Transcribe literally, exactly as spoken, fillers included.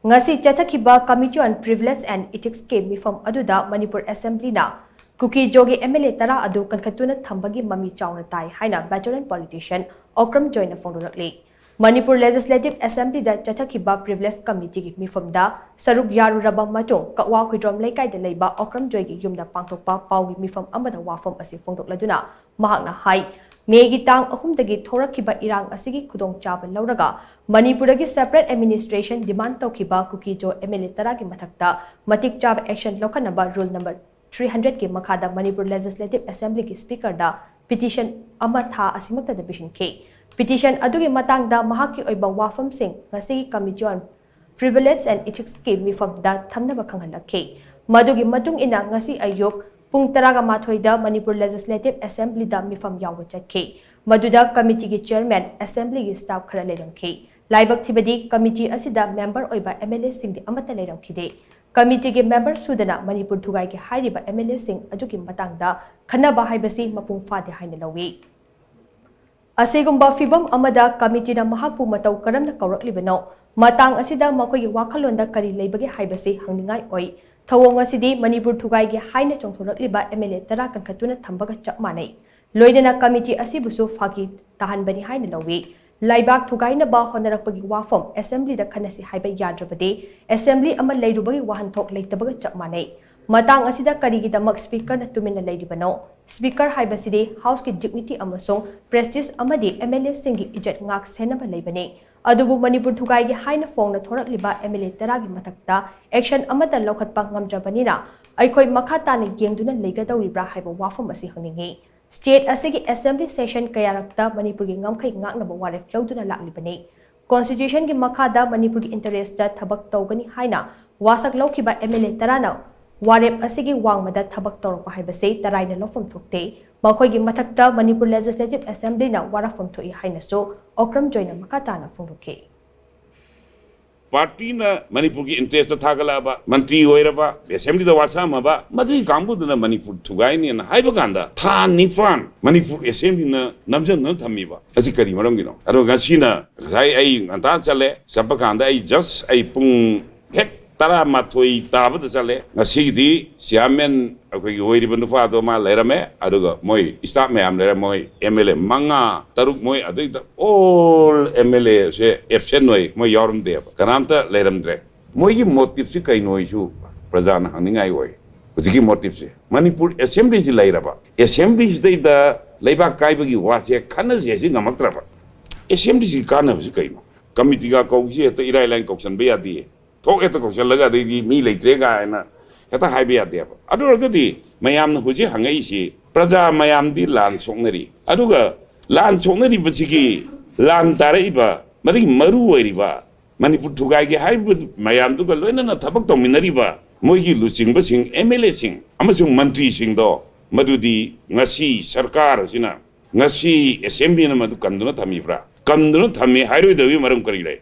ꯉꯁꯤ ꯆꯠꯊꯈꯤꯕ Committee on Privilege and Ethics ꯀꯤ ꯃꯤꯐꯝ ꯑꯗꯨꯗ ꯃꯅꯤꯄꯨꯔ Assembly ꯅ ꯀꯨꯀꯤ-ꯖꯣꯒꯤ M L A ꯇꯔꯥ ꯑꯗꯨ ꯀꯟꯈꯠꯇꯨꯅ ꯊꯝꯕꯒꯤ ꯃꯃꯤ ꯆꯥꯎꯅ ꯇꯥꯏ ꯍꯥꯏꯅ veteran politician Okram ꯖꯣꯏꯅ ꯐꯣꯡꯗꯣꯔꯛꯂꯤ꯫ Manipur Legislative Assembly ꯗ ꯆꯠꯊꯈꯤꯕ Privilege Committee ꯒꯤ ꯃꯤꯐꯝꯗ ꯁꯔꯨꯛ ꯌꯥꯔꯨꯔꯕ ꯃꯇꯨꯡ ꯀꯛꯋꯥ ꯍꯨꯏꯗ꯭ꯔꯣꯝ ꯂꯩꯀꯥꯏꯗ ꯂꯩꯕ ꯑꯣꯀ꯭ꯔꯝ ꯖꯣꯏꯒꯤ ꯌꯨꯝꯗ ꯄꯥꯡꯊꯣꯛꯄ ꯄꯥꯎꯒꯤ ꯃꯤꯐꯝ ꯑꯃꯗ ꯋꯥꯐꯝ ꯑꯁꯤ ꯐꯣꯡꯗꯣꯛꯂꯗꯨꯅ ꯃꯍꯥꯛꯅ ꯍꯥꯏ, ꯃꯦꯒꯤ ꯇꯥꯡ ꯑꯍꯨꯝꯗꯒꯤ ꯊꯣꯔꯛꯈꯤꯕ ꯏꯔꯥꯡ ꯑꯁꯤꯒꯤ ꯈꯨꯗꯣꯡꯆꯥꯕ ꯂꯧꯔꯒ ꯃꯅꯤꯄꯨꯔꯗꯒꯤ separate administration demand ꯇꯧꯈꯤꯕ ꯀꯨꯀꯤ-ꯖꯣ M L A ꯇꯔꯥꯒꯤ ꯃꯊꯛꯇ ꯃꯇꯤꯛ ꯆꯥꯕ action ꯂꯧꯈꯠꯅꯕ Rule number three hundred ꯀꯤ ꯃꯈꯥꯗ ꯃꯅꯤꯄꯨꯔ Legislative Assembly ꯒꯤ Speaker ꯗ petition ꯑꯃ ꯊꯥ ꯑꯁꯤꯃꯛꯇꯗ ꯄꯤꯁꯤꯟꯈꯤ꯫ Petition ꯑꯗꯨꯒꯤ ꯃꯇꯥꯡꯗ ꯃꯍꯥꯛꯀꯤ ꯑꯣꯏꯕ ꯋꯥꯐꯝꯁꯤꯡ ꯉꯁꯤꯒꯤ Committee on Privilege and Ethics ꯀꯤ ꯃꯤꯐꯝꯗ ꯊꯝꯅꯕ ꯈꯪꯍꯜꯂꯛꯈꯤ꯫ ꯃꯗꯨꯒꯤ ꯃꯇꯨꯡ ꯏꯟꯅ ꯉꯁꯤ ꯑꯌꯨꯛ ꯄꯨꯡ ꯇꯔꯥꯒ ꯃꯥꯊꯣꯏꯗ ꯃꯅꯤꯄꯨꯔ Legislative Assembly ꯗ ꯃꯤꯐꯝ ꯌꯥꯎꯕ ꯆꯠꯈꯤ꯫ ꯃꯗꯨꯗ committee ꯒꯤ chairman, Assembly ꯒꯤ staff ꯈꯔ ꯂꯩꯔꯝꯈꯤ꯫ ꯂꯥꯏꯕꯛ ꯊꯤꯕꯗꯤ committee ꯑꯁꯤꯗ member ꯑꯣꯏꯕ M L A ꯁꯤꯡꯗꯤ ꯑꯃꯠꯇ ꯂꯩꯔꯝꯈꯤꯗꯦ꯫ Committee ꯒꯤ member ꯁꯨꯗꯅ ꯃꯅꯤꯄꯨꯔ ꯊꯨꯒꯥꯏꯒꯦ ꯍꯥꯏꯔꯤꯕ M L A ꯁꯤꯡ ꯑꯗꯨꯒꯤ ꯃꯇꯥꯡꯗ ꯈꯟꯅꯕ ꯍꯥꯏꯕꯁꯤ ꯃꯄꯨꯡ ꯐꯥꯗꯦ ꯍꯥꯏꯅ ꯂꯧꯏ꯫ ꯑꯁꯤꯒꯨꯝꯕ ꯐꯤꯚꯝ ꯑꯃꯗ committee ꯅ ꯃꯍꯥꯛꯄꯨ ꯃꯇꯧ ꯀꯔꯝꯅ ꯀꯧꯔꯛꯂꯤꯕꯅꯣ? ꯃꯇꯥꯡ ꯑꯁꯤꯗ ꯃꯈꯣꯏꯒꯤ ꯋꯥꯈꯜꯂꯣꯟꯗ ꯀꯔꯤ ꯂꯩꯕꯒꯦ ꯍꯥꯏꯕꯁꯤ ꯍꯪꯅꯤꯡꯉꯥꯏ ꯑꯣꯏ꯫ ꯊꯧꯑꯣꯡ ꯑꯁꯤꯗꯤ ꯃꯅꯤꯄꯨꯔ ꯊꯨꯒꯥꯏꯒꯦ ꯍꯥꯏꯅ ꯆꯣꯡꯊꯣꯔꯛꯂꯤꯕ M L A ꯇꯔꯥ ꯀꯟꯈꯠꯇꯨꯅ ꯊꯝꯕꯒ ꯆꯞ ꯃꯥꯟꯅꯩ꯫ ꯂꯣꯏꯅꯅ committee ꯑꯁꯤꯕꯨꯁꯨ ꯐꯥꯒꯤ ꯇꯥꯍꯟꯕꯅꯤ ꯍꯥꯏꯅ ꯂꯧꯏ꯫ ꯂꯩꯕꯥꯛ ꯊꯨꯒꯥꯏꯅꯕ ꯍꯣꯠꯅꯔꯛꯄꯒꯤ ꯋꯥꯐꯝ Assembly ꯗ ꯈꯟꯅꯁꯤ ꯍꯥꯏꯕ ꯌꯥꯗ꯭ꯔꯕꯗꯤ Assembly ꯑꯃ ꯂꯩꯔꯨꯕꯒꯤ ꯋꯥꯍꯟꯊꯣꯛ ꯂꯩꯇꯕꯒ ꯆꯞ ꯃꯥꯟꯅꯩ꯫ ꯃꯇꯥꯡ ꯑꯁꯤꯗ ꯀꯔꯤꯒꯤꯗꯃꯛ Speaker ꯅ ꯇꯨꯃꯤꯟꯅ ꯂꯩꯔꯤꯕꯅꯣ? Speaker ꯍꯥꯏꯕꯁꯤꯗꯤ House ꯀꯤ dignity ꯑꯃꯁꯨꯡ prestige ꯑꯃꯗꯤ M L A ꯁꯤꯡꯒꯤ ꯏꯖꯠ ꯉꯥꯛ ꯁꯦꯟꯅꯕ ꯂꯩꯕꯅꯤ꯫ ꯑꯗꯨꯕꯨ ꯃꯅꯤꯄꯨꯔ ꯊꯨꯒꯥꯏꯒꯦ ꯍꯥꯏꯅ ꯐꯣꯡꯅ ꯊꯣꯔꯛꯂꯤꯕ M L A ꯇꯔꯥꯒꯤ ꯃꯊꯛꯇ action ꯑꯃꯠꯇ ꯂꯧꯈꯠꯄ ꯉꯝꯗ꯭ꯔꯕꯅꯤꯅ ꯑꯩꯈꯣꯏ ꯃꯈꯥ ꯇꯥꯅ ꯌꯦꯡꯗꯨꯅ ꯂꯩꯒꯗꯧꯔꯤꯕ꯭ꯔꯥ ꯍꯥꯏꯕ ꯋꯥꯐꯝ ꯑꯁꯤ ꯍꯪꯅꯤꯡꯏ꯫ State ꯑꯁꯤꯒꯤ Assembly session ꯀꯌꯥꯔꯛꯇ ꯃꯅꯤꯄꯨꯔꯒꯤ ꯉꯝꯈꯩ ꯉꯥꯛꯅꯕ ꯋꯥꯔꯦꯞ ꯂꯧꯗꯨꯅ ꯂꯥꯛꯂꯤꯕꯅꯤ꯫ Constitution ꯒꯤ ꯃꯈꯥꯗ ꯃꯅꯤꯄꯨꯔꯒꯤ interest ꯇ ꯊꯕꯛ ꯇꯧꯒꯅꯤ ꯍꯥꯏꯅ ꯋꯥꯁꯛ ꯂꯧꯈꯤꯕ M L A ꯇꯔꯥꯅ ꯋꯥꯔꯦꯞ ꯑꯁꯤꯒꯤ ꯋꯥꯡꯃꯗ ꯊꯕꯛ ꯇꯧꯔꯛꯄ ꯍꯥꯏꯕꯁꯤ ꯇꯔꯥꯏꯅ ꯂꯧꯐꯝ ꯊꯣꯛꯇꯦ꯫ ꯃꯈꯣꯏꯒꯤ ꯃꯊꯛꯇ ꯃꯅꯤꯄꯨꯔ Legislative Assembly ꯅ ꯋꯥꯔꯛꯐꯝ ꯊꯣꯛꯏ ꯍꯥꯏꯅꯁꯨ ꯑꯣꯀ꯭ꯔꯝ ꯖꯣꯏꯅ ꯃꯈꯥ ꯇꯥꯅ ꯐꯣꯡꯗꯣꯛꯈꯤ꯫ ꯄꯥꯔꯇꯤꯅ ꯃꯅꯤꯄꯨꯔꯒꯤ ꯏꯟꯇꯔꯦꯁꯇ ꯊꯥꯒꯠꯂꯛꯑꯕ, ꯃꯟꯇ꯭ꯔꯤ ꯑꯣꯏꯔꯕ, ꯑꯦꯁꯦꯝꯕ꯭ꯂꯤꯗ ꯋꯥꯁꯛꯑꯝꯃꯕ, ꯃꯗꯨꯒꯤ ꯀꯥꯡꯕꯨꯗꯨꯅ ꯃꯅꯤꯄꯨꯔ ꯊꯨꯒꯥꯏꯅꯦꯅ ꯍꯥꯏꯕ ꯀꯥꯟꯗ ꯊꯥ ꯅꯤꯄꯥꯟ ꯃꯅꯤꯄꯨꯔ ꯑꯦꯁꯦꯝꯕ꯭ꯂꯤꯅ ꯅꯝꯁꯤꯟꯗꯨꯅ ꯊꯝꯃꯤꯕ ꯑꯁꯤ ꯀꯔꯤ ꯃꯔꯝꯒꯤꯅꯣ? ꯑꯗꯣ ꯉꯁꯤꯅ, ꯉꯁꯥꯏ ꯑꯩ ꯉꯟꯇꯥ ꯆꯠꯂꯦ, ꯆꯠꯄ ꯀꯥꯟꯗ ꯑꯩ ꯖꯁ ꯑꯩ ꯄꯨꯡ ꯍꯦꯛ ꯇꯔꯥꯃꯥꯊꯣꯏ ꯇꯥꯕꯗ ꯆꯠꯂꯦ꯫ ꯉꯁꯤꯒꯤꯗꯤ ꯆꯤꯌꯥꯔꯃꯦꯟ ꯑꯩꯈꯣꯏꯒꯤ ꯑꯣꯏꯔꯤꯕ ꯅꯨꯄꯥꯗꯣ ꯃꯥ ꯂꯩꯔꯝꯃꯦ, ꯑꯗꯨꯒ ꯃꯣꯏ ꯁ꯭ꯇꯥꯐ ꯃꯌꯥꯝ ꯂꯩꯔꯝꯃꯦ, ꯃꯣꯏ ꯑꯦꯝ ꯑꯦꯜ ꯑꯦ ꯃꯉꯥ ꯇꯔꯨꯛ, ꯃꯣꯏ ꯑꯗꯩꯗ ꯑꯣꯜ ꯑꯦꯝ ꯑꯦꯜ ꯑꯦꯁꯦ ꯑꯦꯕꯁꯦꯟ ꯑꯣꯏ, ꯃꯣꯏ ꯌꯥꯎꯔꯝꯗꯦꯕ, ꯀꯅꯥꯝꯇ ꯂꯩꯔꯝꯗ꯭ꯔꯦ꯫ ꯃꯣꯏꯒꯤ ꯃꯣꯇꯤꯞꯁꯤ ꯀꯩꯅꯣꯁꯨ ꯄ꯭ꯔꯖꯥꯅ ꯍꯪꯅꯤꯡꯉꯥꯏ ꯑꯣꯏ꯫ ꯍꯧꯖꯤꯛꯀꯤ ꯃꯣꯇꯤꯞꯁꯦ, ꯃꯅꯤꯄꯨꯔ ꯑꯦꯁꯦꯝꯕ꯭ꯂꯤꯁꯤ ꯂꯩꯔꯕ, ꯑꯦꯁꯦꯝꯕ꯭ꯂꯤꯁꯤꯗꯩꯗ ꯂꯩꯕꯥꯛ ꯀꯥꯏꯕꯒꯤ ꯋꯥꯁꯦ ꯈꯟꯅꯁꯦ ꯍꯥꯏꯁꯤ ꯉꯝꯃꯛꯇ꯭ꯔꯕ, ꯑꯦꯁꯦꯝꯕ꯭ꯂꯤꯁꯤꯒꯤ ꯀꯥꯟꯅꯕꯁꯤ ꯀꯩꯅꯣ? ꯀꯃꯤꯇꯤꯒ ꯀꯧꯁꯤ ꯍꯦꯛꯇ ꯏꯔꯥꯏ ꯂꯥꯏꯅ ꯀꯧꯁꯟꯕ ꯌꯥꯗꯦ꯫ ꯊꯣꯛ ꯍꯦꯛꯇ ꯀꯧꯁꯜꯂꯒ ꯑꯗꯩꯗꯤ ꯃꯤ ꯂꯩꯇ꯭ꯔꯦ ꯀꯥꯏꯅ ꯍꯦꯛꯇ ꯍꯥꯏꯕ ꯌꯥꯗꯦꯕ꯫ ꯑꯗꯨ ꯑꯣꯏꯔꯒꯗꯤ ꯃꯌꯥꯝꯅ ꯍꯧꯖꯤꯛ ꯍꯪꯉꯛꯏꯁꯤ, ꯄ꯭ꯔꯖꯥ ꯃꯌꯥꯝꯗꯤ ꯂꯥꯟ ꯁꯣꯛꯅꯔꯤ, ꯑꯗꯨꯒ ꯂꯥꯟ ꯁꯣꯛꯅꯔꯤꯕꯁꯤꯒꯤ ꯂꯥꯟ ꯇꯥꯔꯛꯏꯕ ꯃꯗꯨꯒꯤ ꯃꯔꯨ ꯑꯣꯏꯔꯤꯕ ꯃꯅꯤꯄꯨꯔ ꯊꯨꯒꯥꯏꯒꯦ ꯍꯥꯏꯔꯤꯕ ꯃꯌꯥꯝꯗꯨꯒ ꯂꯣꯏꯅꯅ ꯊꯕꯛ ꯇꯧꯃꯤꯟꯅꯔꯤꯕ ꯃꯣꯏꯒꯤ ꯂꯨꯆꯤꯡꯕꯁꯤꯡ, ꯑꯦꯝ ꯑꯦꯜ ꯑꯦꯁꯤꯡ ꯑꯃꯁꯨꯡ ꯃꯟꯇ꯭ꯔꯤꯁꯤꯡꯗꯣ, ꯃꯗꯨꯗꯤ ꯉꯁꯤ ꯁꯔꯀꯥꯔ ꯑꯁꯤꯅ, ꯉꯁꯤ ꯑꯦꯁꯦꯝꯕ꯭ꯂꯤꯅ ꯃꯗꯨ ꯀꯟꯗꯨꯅ ꯊꯝꯃꯤꯕ꯭ꯔꯥ? ꯀꯟꯗꯨꯅ ꯊꯝꯃꯤ ꯍꯥꯏꯔꯣꯏꯗꯕꯒꯤ ꯃꯔꯝ ꯀꯔꯤ ꯂꯩ?